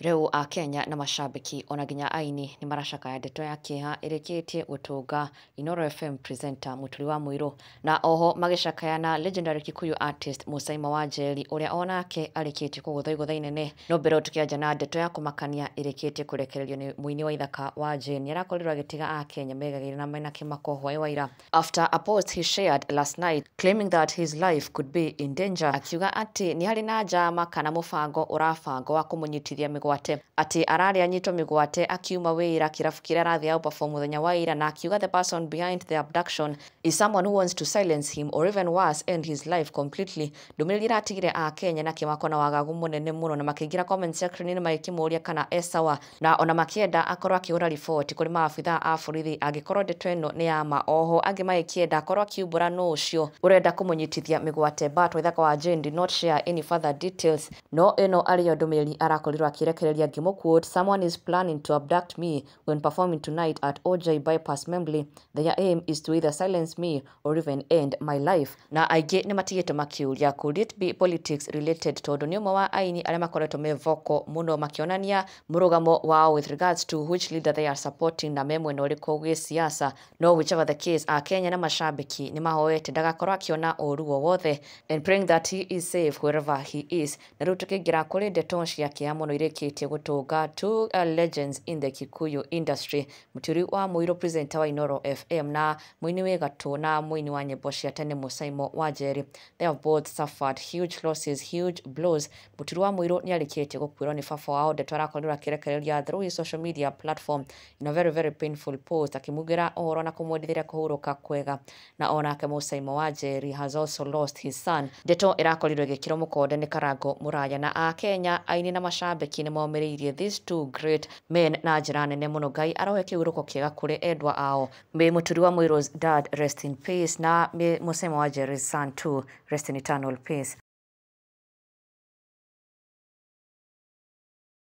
Rĩu Akenya na macambĩki ona nginya aini nĩ maracakaya ndeto ya kĩeha ĩrĩkĩtie gũtũnga Inooro FM presenter Mũturi wa Mũirũ, na oho magĩcakaya na legendary Kikuyu artist Musaima wa Njeri ũrĩa onake arĩkĩtie kũgũthwo igũtha inene. No mbere tũkĩanjia na ndeto ya kũmakania ĩrĩkĩtie kũrekererio nĩ mũini wa Ithaka wa Jane, nĩ arakorirwo agĩtiga Akenya megagĩra na mena kĩmako hwaĩ wa ira after a post he shared last night claiming that his life could be in danger, akiuga atĩ nĩ harĩ na njama kana mũbango ũrabangwo wa kũmũnyitithia mĩgwate, atĩ ararĩ anyitwo mĩgwate akiuma wĩra kĩrabu kĩrĩa arathiaga perform mũthenya wa ira, na akiuga the person behind the abduction is someone who wants to silence him or even worse, end his life completely. Ndũmĩrĩri ĩratigire Akenya na kĩmako na wagagu mũnene mũno, na makĩingĩra comment section-inĩ magĩkĩmũria kana e sawa, na ona makĩenda akorwo akĩhũra riboti kũrĩ maabithaa a borithi angĩkorwo ndeto ĩno nĩ ya ma. Oho angĩ magĩkĩenda akorwo akiumbũra nũ ũcio ũrenda kũmũnyitithia mĩgwate, but Waithaka wa Jane did not share any further details. No ĩno arĩ yo ndũmĩrĩri arakorirwo akĩrekereria, ngĩmũ-quote, "Someone is planning to abduct me when performing tonight at OJ Bypass Membley. Their aim is to either silence me or even end my life." Na aingĩ nĩ matigĩtwo makĩũria, could it be politics related, tondũ nĩ ũmwe wa aini arĩa makoretwo me vocal mũno makĩonania mũrũgamo wao with regards to which leader they are supporting na me mwena ũrĩkũ gĩsiasa. No whichever the case, Akenya na macambĩki nĩ mahoete ndagakorwo akĩona ũru o wothe and praying that he is safe wherever he is. Na rĩu tũkĩingĩra kũrĩ ndeto cia kĩeha mũno irĩkĩtie gũtũnga two legends in the Kikuyu industry, Mũturi wa Mũirũ presenter wa Inooro FM na mũini wĩ gatũ na mũini wa nyĩmbo cia tene Musaimo wa Njeri. They have both suffered huge losses, huge blows. Mũturi wa Mũirũ nĩ arĩkĩtie gũkuĩrwo nĩ baba wao, ndeto arakorirwo akĩrekereria through his social media platform in a very very painful post, akĩmugĩra ũhoro na kũmwendithĩria kũhurũka kwega. Na onake Musaimo wa Njeri has also lost his son. Ndeto ĩrakorirwo ĩgĩkĩrwo mũkonde nĩ Karango Mũraya, na Akenya aini na macambĩki nĩ momĩrĩirie these two great men na njĩra nene mũno. Ngai arohe kĩhurũko kĩega kũrĩ endwa ao. May Mũturi wa Mũirũ's dad rest in peace, na may Musaimo wa Njeri's son too rest in eternal peace.